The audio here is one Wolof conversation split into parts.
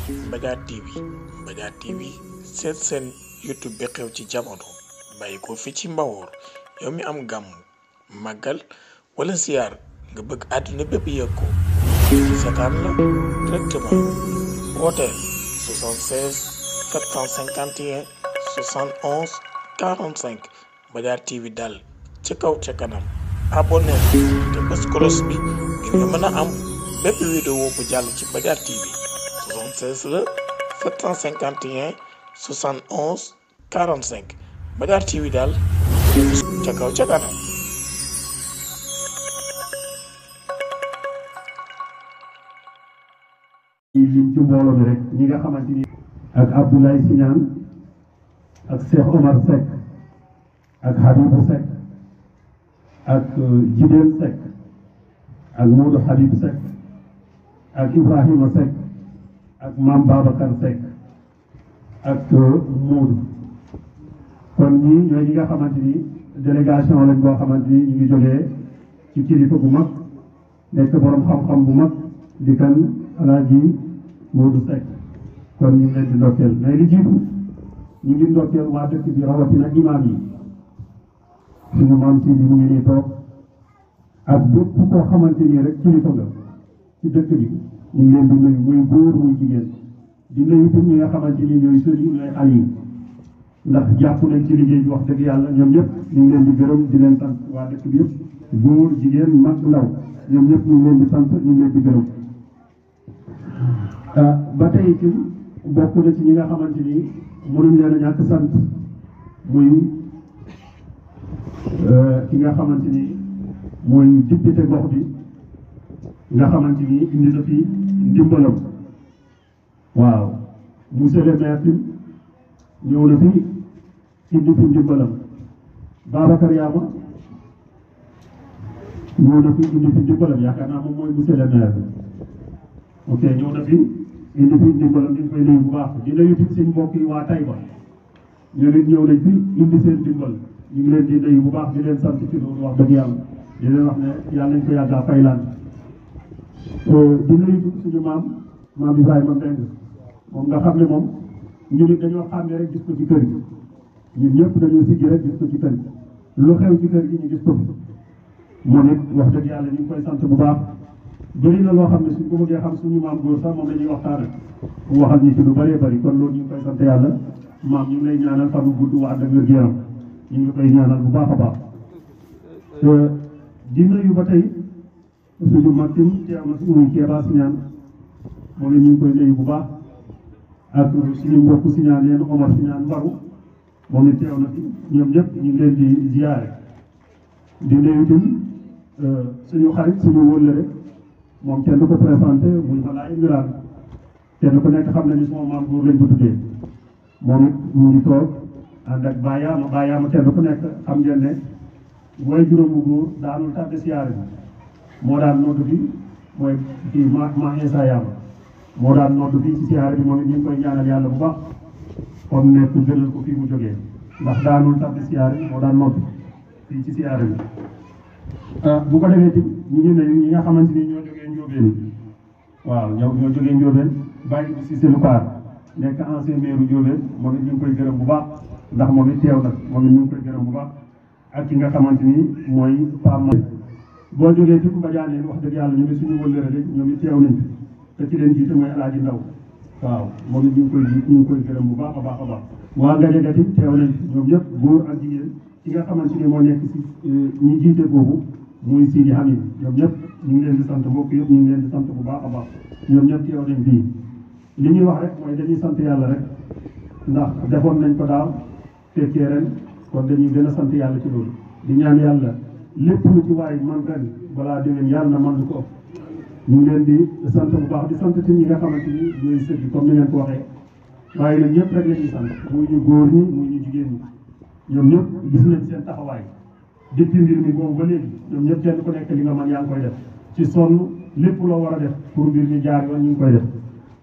Mbadiar TV Mbadiar TV seet seen YouTube bi xew ci jamono bàyyi ko fi ci Mbawoor yow mi am gàmm màggal wala siyaar nga bëgg àdduna bépp yëg ko seetaan la directement wooteel 76 751 71 45 Mbadiar TV daal ci kaw ca kanam abonné te bës cloche bi ngir nga mën a am bépp vidéo bu jàll ci Mbadiar TV 76 la 751 71 45 Mbadiar TV daal ca kaw ca kanam. lim ci mbooloo bi rek ñi nga xamante ni ak Abdoulaye Signane ak Cheikh Omar Seck ak Habibou Seck ak Jidel Seck ak Modou Habib Seck ak Ibrahima Seck ak Mame Babacar Seck ak Modou kon ñii ñooy ñi nga xamante ni délégation lañ boo xamante ni ñu ngi jógee ci kilifa bu mag nekk borom xam-xam bu mag di kan Alaaji Modou Seck kon ñu ngi leen di ndokkeel mais li jiitu ñu ngi ndokkeel waa dëkk bi rawatina imaam yi suñu maam si bi mu ngi nii toog ak bépp koo xamante ni rek kilifa nga ci dëkk bi ñu ngi leen di nuyu muy góor muy jigéen di nuyu pour ñi nga xamante ni ñooy sëriñ ñooy xale yi ndax jàpp nañ ci liggéey bi wax dëgg yàlla ñoom ñëpp ñu ngi leen di gërëm di leen sant waa dëkk bi yëpp góor jigéen mag ndaw ñoom ñëpp ñu ngi leen di sant ñu ngi leen di gërëm ba tey itam bokk na ci ñi nga xamante ni mënuñ leen a ñàkk sant muy ki nga xamante ni mooy député gox bi nga xamante ni indi na fi ndimbalam waaw monsieur le maire tim ñëw na fi indi fi ndimbalam Babacar Yama ñëw na fi indi fi ndimbalam yaakaar naa moom mooy monsieur le maire ok ñëw na fi indi fi ndimbalam ñu ngi koy nuyu bu baax di nuyu fi seen mbokk yi waa Taïba ñoo leen ñëw nañ fi indi seen ndimbal ñu ngi leen di nuyu bu baax di leen sant ci loolu wax dëgg yàlla di leen wax ne yàlla nañ ko yàggaa faylaan di nuyu suñu maam Ibrahima Mbengue moom nga xam ne moom ñu nit dañoo xàmmee rek gis ko ci kër gi ñun ñëpp dañoo siggi rek gis ko ci kër gi lu xew ci kër gi ñu gis ko fi moom it wax dëgg yàlla ñu ngi koy sant bu baax bëri na loo xam ne suñ ko bëggee xam suñu maam góor sax moom la ñuy waxtaane mu waxal ñu ci lu bëree bëri kon loolu ñu ngi koy sant yàlla maam ñu ngi lay ñaanal fan bu gudd wa ànd ak wér-gu-yaram ñu ngi koy ñaanal bu baax a baax di nuyu ba tey suñu mag tim teew na suñu Kéba Signane moom la ñu ngi koy nuyu bu baax ak suñu mbokku Signane leen Omar Signane Mbaru moom it teew na fi ñoom ñëpp ñu ngi leen di ziyaare di nuyu tim suñu xarit suñu wóllëre moom kenn du ko présenté muy Fala Imran kenn ku nekk xam na ni sama maam góor lañ ko tuddee moom it mu ngi toog ànd ak Bayaama kenn ku nekk xam ngeen ne mooy juróomu góor daanul tàbbi siyaare bi moo daan noddu fi mooy kii ma Insa Yaama moo daan noddu fii ci siyaare bi moom it ñu ngi koy ñaanal yàlla bu baax comme nekk gënal ko fii mu jógee ndax daanul tàbbi siyaare bi moo daan noddu fii ci siyaare bi bu ko defee tim ñu ngi nuyu ñi nga xamante ni ñoo jógee Njóobeen waaw ñoo jógee Njóobeen bàyyi si seen paar nekk ancien maire Njóobeen moom it ñu ngi koy gërëm bu baax ndax moom it teew nag moom it ñu ngi koy gërëm bu baax ak ki nga xamante ni mooy Pam boo jógee tim Mbadiane wax dëgg yàlla ñu ngi suñu wëllëre rek ñoom it teew nañ te ci leen jiite mooy Alaaji Ndaw waaw moom it ñu ngi koy gërëm bu baax a baax a baax waa Ngajaga tim teew nañ ñoom ñëpp góor ak jigéen ki nga xamante ni moo nekk si ñi jiite boobu muy Sidi Hamid ñoom ñëpp ñu ngi leen di sant mbokk yëpp ñu ngi leen di sant bu baax a baax ñoom ñëpp teew nañ fii li ñuy wax rek mooy dañuy sant yàlla rek ndax defoon nañ ko daaw fekkee ren kon dañuy gën a sant yàlla ci loolu di ñaan yàlla lépp lu ci waay man ren balaa déwén yàlla na man lu ko ëpp ñu ngi leen di sant bu baax di sant ci ñi nga xamante ni ñooy sëgg comme ni ngeen ko waxee waaye nag ñëpp rek la ñuy sant muy ñu góor ñi muy ñu jigéen ñi ñoom ñëpp gis nañ seen taxawaay depuis mbir mi boobu ba léegi ñoom ñëpp kenn ku nekk li nga mën yaa ngi koy def ci sonn lépp loo war a def pour mbir mi jaar yoon ñu ngi koy def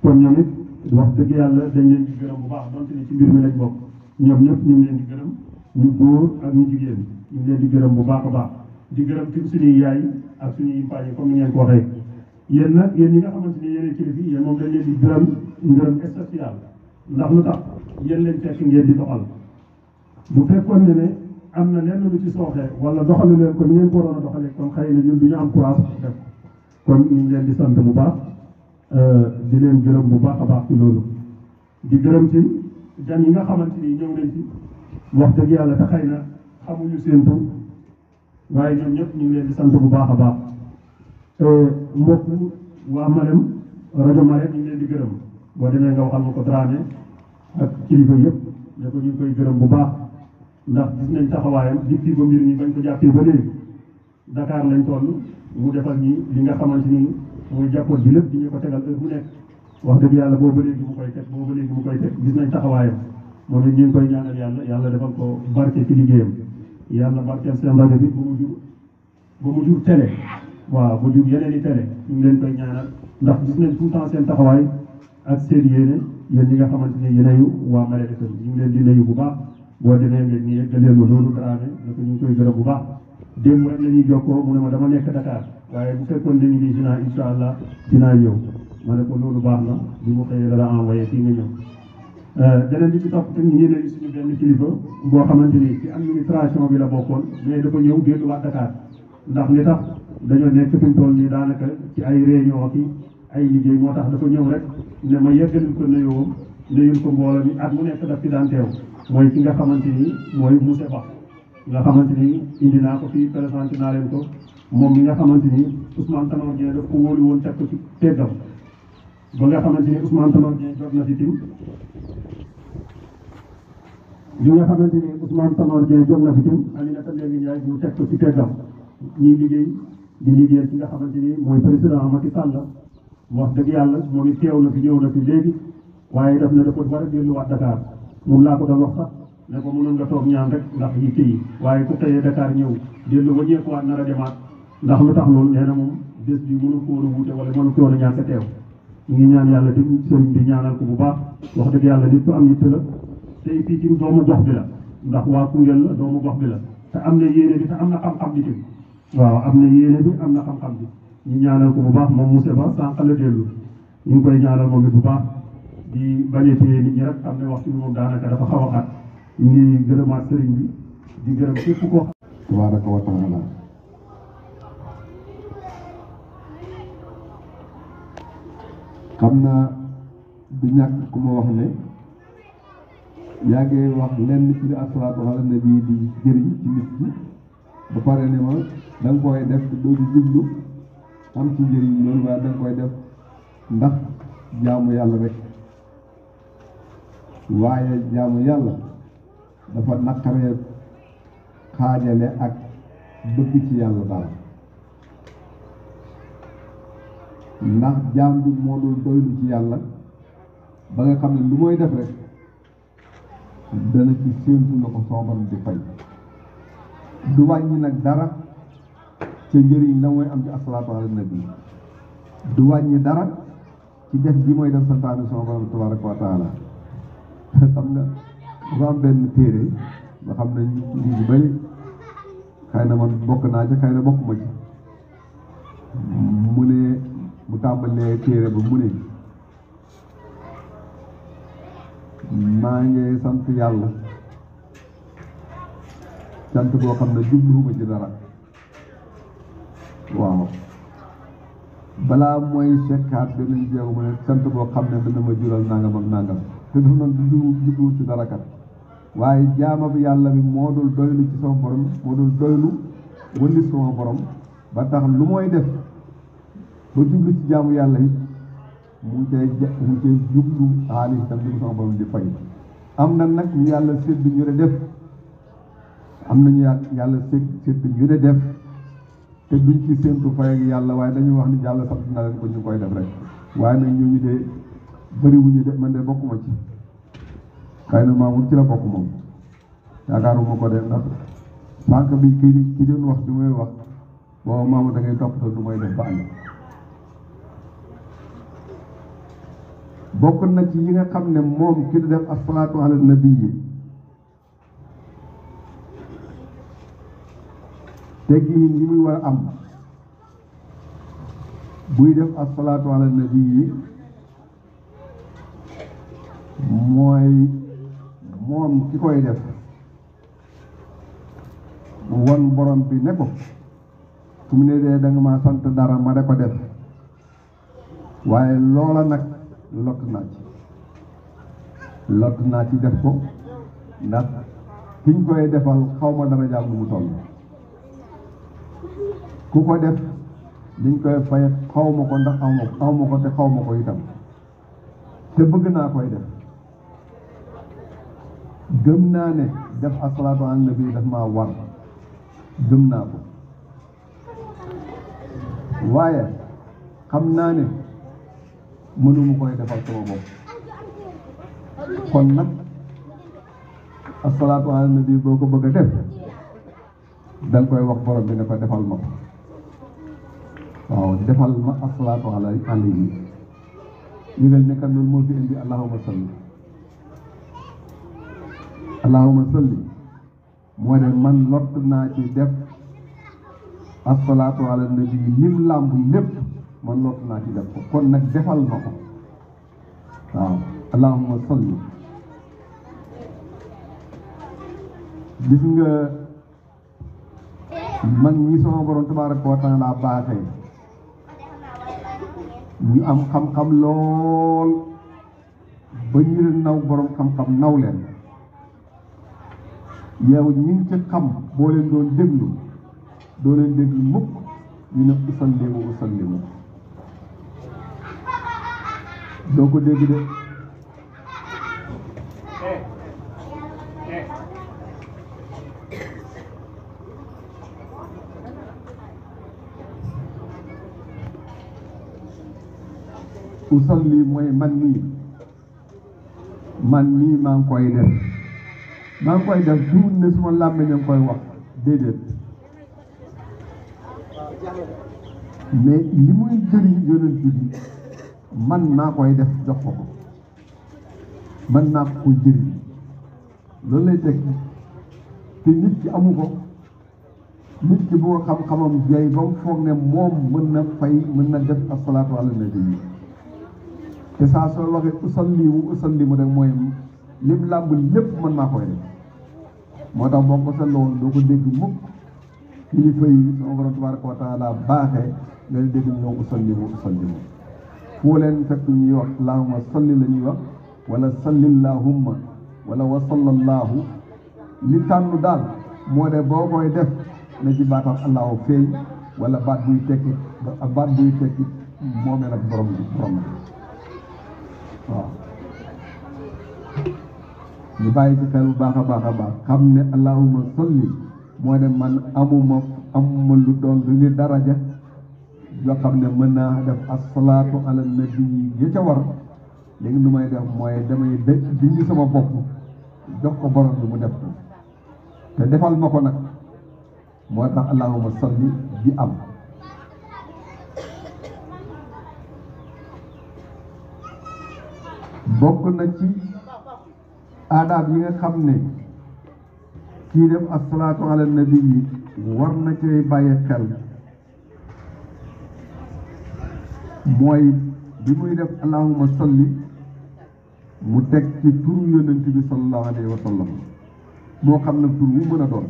kon ñoom it wax dëgg yàlla dañ leen di gërëm bu baax donte ni ci mbir mi lañ bokk ñoom ñëpp ñu ngi leen di gërëm ñu góor ak ñu jigéen ñu ngi leen di gërëm bu baax a baax di gërëm tim suñuy yaay ak suñuy paañ comme ni ngeen ko waxee yéen nag yéen ñi nga xamante ni yéen kilifa yi yéen moom dañ leen leen di gërëm ngërëm spécial ndax lu tax yéen leen fekk ngeen di doxal bu fekkoon ne am na lenn lu ci sooxee wala doxalu leen ko ni ngeen ko waroon a doxalee kon xëy na ñun du ñu am courage def kon ñu ngi leen di sant bu baax di leen gërëm bu baax a baax ci loolu di gërëm ci gan yi nga xamante ni ñëw nañ ci wax dëgg yàlla te xëy na xamuñu seen tur waaye ñoom ñëpp ñu ngi leen di sant bu baax a baax mbokk waa Malem rajo Malem ñu ngi leen di gërëm boo demee nga waxal ma ko Dramé ak kilifa yëpp ne ko ñu ngi koy gërëm bu baax ndax gis nañ taxawaayam depuis ba mbir mi bañ ko jàppee ba léegi Dakar lañ toll mu defal ñi li nga xamante ni muy jàppoot bi lépp di ñu ko tegal heure bu nekk wax dëgg yàlla boobu ba léegi mu koy teg boobu ba léegi mu koy teg gis nañ taxawaayam moom it ñu ngi koy ñaanal yàlla defal ko barke ci liggéeyam yàlla barkeel seen rajo bi ba mu jur télé waaw ba jur yeneen i télé ñu ngi leen koy ñaanal ndax gis nañ tout le temps seen taxawaay ak seen yéene yéen ñi nga xamante ni yéeneyu waa Malem FM ñu ngi leen di nuyu bu baax boo demee ngeen nii yeggaleen ma loolu Dramé ne ko ñu ngi koy gërëm bu baax démb rek la ñuy jokkoo mu ne ma dama nekk Dakar waaye bu fekkoon dañu di dinaa incha allah dinaa ñëw ma ne ko loolu baax na bi mu xëyee dala envoyé fii nga ñëw beneen bi ci topp tamit ñu ne suñu benn kilifa boo xamante ni ci administration bi la bokkoon mais dafa ñëw delluwaat Dakar ndax li tax dañoo nekk fi mu toll nii daanaka ci ay réunion ki ay liggéey moo tax dafa ñëw rek ne ma yeggalil ko nuyul ko mbooloo mi at mu nekk daf ci daan teew mooy ki nga xamante ni mooy Moussa Ba nga xamante ni indi naa ko fii présenté naa leen ko moom mi nga xamante ni Ousmane Tanor Dieng daf ko wóolu woon teg ko ci teggam ba nga xamante ni Ousmane Tanor Dieng jot na fi tim li nga xamante ni Ousmane Tanor Dieng jot na fi tim Aminata Mbengue Ndiaye ñu teg ko ci teggam ñuy liggéey di liggéeyal ki nga xamante ni mooy président Macky Sall wax dëgg yàlla moom it teew na fi ñëw na fi léegi waaye daf ne dafa war a delluwaat Dakar moom laa ko doon wax sax ne ko mënoon nga toog ñaan rek ndax yi kii waaye ku xëyee Dakar ñëw dellu wàññeekuwaat nar a demaat ndax lu tax loolu nee na moom bés bi mënu ko woon a wuute wala mënu ko woon a ñàkk a teew ñu ngi ñaan yàlla tim sëriñ bi ñaanal ko bu baax wax dëgg yàlla nit ku am yitte la te fii tim doomu gox bi la ndax waa Koungheul la doomu gox bi la te am na yéene bi te am na xam-xam bi tim waaw am na yéene bi am na xam-xam bi ñu ñaanal ko bu baax moom Moussa Ba sànq la dellu ñu ngi koy ñaanal moom it bu baax di bañetee nit ñi rek xam ne waxtu bi moom daanaka dafa xaw a xat ñu ngi gërëmaat sëriñ bi di gërëm képp koo xam tabaraka wa taala xam naa du ñàkk ku ma wax ne yaa ngi wax lenn ci li asalaatu ala nabi di jëriñ ci nit ki ba pare ne ma da nga koy def doo di jublu am ci njëriñ loolu waaye da nga koy def ndax jaamu yàlla rek waaye jaamu yàlla dafa naqaree xaajale ak bëgg ci yàlla daal ndax jaam bi moo dul doylu ci yàlla ba nga xam ne lu mooy def rek dana ci séentu na ko sooban di fay du wàññi nag dara ca njëriñ la mooy am ci asalaatu ala nabi du wàññi dara ci def ji mooy def santaane sama borom tabaraka wa taala xam nga dafa am benn téere nga xam ne ñu bëri xëy na man bokk naa ci xëy na bokkuma ci mu ne mu tàmbalee téere ba mu ne maa ngi sant yàlla sant boo xam ne jubluwuma ci dara waaw balaa mooy sekkaat beneen jeegu mu ne sant boo xam ne dana ma jural nangam ak nangam te dafa noonu du jubluwul ci dara kat waaye jaama bi yàlla bi moo dul doylu ci sama borom moo dul doylu wëlli sama borom ba tax lu mooy def ba jublu ci jaamu yàlla it mu ngi cay jublu xaalis itam li sama borom di fay am na nag ñu yàlla sédd ñu ne def am nañu yàlla sédd ñu ne def te duñ ci séentu fay ak yàlla waaye dañuy wax ni yàlla sant na leen ko ñu koy def rek waaye nag ñooñu de bëriwuñu de man de bokkuma ci xëy na Mamour ci la bokk moom yaakaaruma ko de ndax sànq bi ki doon wax du may wax booba Mamour da ngay toppatoo du may def ba añ bokk na ci yi nga xam ne moom ki di def asalaatu ala nabi yi teggiin yi muy war a am buy def asalaatu ala nabi yi mooy moom ki koy def won borom bi ne ko su mu ne dee da nga ma sant dara ma de ko def waaye loola nag lott naa ci def ko ndax kiñ koy defal xaw ma dara jàmm nu mu toll ku ko def liñ koy fay xaw ma ko ndax xaw ma ko te xaw ma ko itam te bëgg naa koy def gëm naa ne def asalaatu ala nabi daf maa war gëm naa ko waaye xam naa ne mënuma koy defal sama bopp kon nag asalaatu ala nabi boo ko bëgg a def danga koy wax borom bi ne ko defal ma ko waaw defal ma asalaatu ala alayhi yëgal ne kan loolu moo fi indi allahumma salli moo de man lott naa ci def asalaatu ala nabi lim làmb lépp man lott naa ci def ko kon nag defal ma ko waaw allahumma salli gis nga mag ñi sama borom tabaaraka wa taala baaxee ñu am xam-xam lool ba ñu leen naw borom xam-xam naw leen yow ñi ngi ci xam boo leen doon déglu doo leen déglu mukk ñu ne usallimu doo ko dégg de usalli mooy man mii maa ngi koy def duut ne suma làmmiñ a ngi koy wax déedéet mais li muy jëriñ yonent bi man maa koy def jox ko man maa ko jëriñ loolu lay teg te nit ki amu ko nit ki boo xam-xamam jay ba mu foog ne moom mën na fay mën na def asalaatu ala nabi te saa soo waxee usallimu rek mooy lim làmb lépp mën maa koy def moo tax boo ko seetloo woon doo ko dégg mukk kilifa yi sama borom tabaaraka wa taala baaxee nga dégg ñoom usallimu foo leen fekk ñuy wax allahumma salli la ñuy wax wala sallillahumma wala wa sallallahu li tànn daal moo de boo koy def na ci baatam allahu feeñ wala baat buy tekki moomee nag borom bi waaw ñu bàyyi ci xel bu baax a baax xam ne allahumma salli moo ne man amuma lu doon lu ni daraja yoo xam ne mën naa def asalaatu ala nabi yi ca war léegi nu may def mooy damay dindi sama bopp jox ko borom bi mu def ko te defal ma ko nag moo tax allahumma salli di am bokk na ci aadaab yi nga xam ne kii def asalaatu ala nabi yi war na cay bàyyi xel mooy bi muy def allahumma salli mu teg ci turu yonent bi sallallahu alayhi wa sallam moo xam ne tur wu mën a doon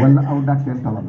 wala aw dàkkeen talam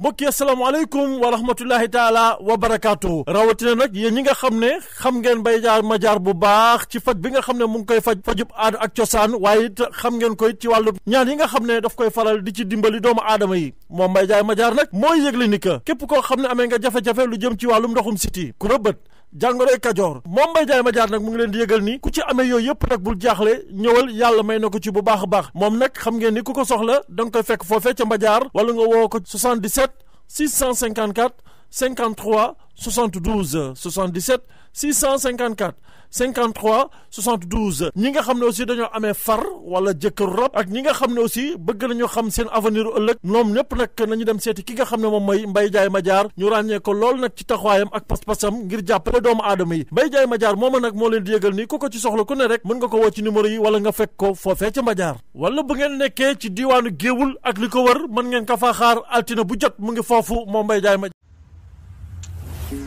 mbokk yi asalaamaaleykum wa rahmatullahi taala wa barakaatu rawatina nag yéen ñi nga xam ne xam ngeen Mbaye Diar Madiar bu baax ci faj bi nga xam ne mu ngi koy fajub aada ak cosaan waaye it xam ngeen koy ci wàllu ñaan yi nga xam ne daf koy faral di ci dimbali doomu aadama yi moom Mbaye Diar Madiar nag mooy yëgle ni que képp koo xam ne amee nga jafe-jafe lu jëm ci wàllum ndoxum siti ku rëbët jàngoroy kajoor moom Mbaye Diar Madiar nag mu ngi leen di yëgal ni ku ci amee yooyu yëpp nag bul jaaxle ñëwal yàlla may na ko ci bu baax a baax moom nag xam ngeen ni ku ko soxla da nga koy fekk foofee ca Madiar wala nga woo ko 77 654 53 72 77 654 53 72 ñi nga xam ne aussi dañoo amee far wala jëkkëru rab ak ñi nga xam ne aussi bëgg nañu xam seen avenir ëllëg ñoom ñëpp nag nañu dem seeti ki nga xam ne moom mooy Mbaye Diar Madiar ñu ràññee ko lool nag ci taxawaayam ak pas-pasam ngir jàppale doomu aadama yi Mbaye Diar Madiar mooma nag moo leen di yëgal ni ku ko ci soxla ku ne rek mën nga ko woo ci numéro yi wala nga fekk ko foofee ca Madiar wala bu ngeen nekkee ci diiwaanu Géewul ak li ko wër mën ngeen ko faa xaar altine bu jot mu ngi foofu moom Mbaye Diar Madiar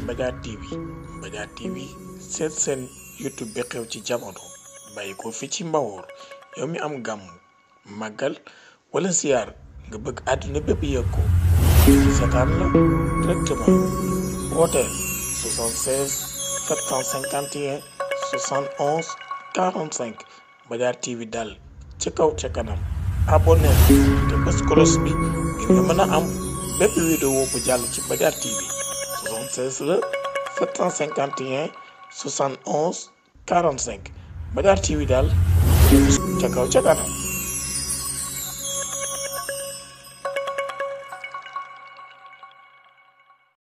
Madiar TV seet seen YouTube bi xew ci jamono bàyyi ko fi ci Mbawoor yow mi am gàmm màggal wala siyaar nga bëgg àdduna bépp yëg ko seetaan la directement wooteel 76 751 71 45 Mbadiar TV daal ci kaw ca kanam abonné te bés kolos bi ngir nga mën a am bépp vidéo bu jàll ci Mbadiar TV 76 la 751 71 45 Mbadiar TV daal ca kaw ca kanam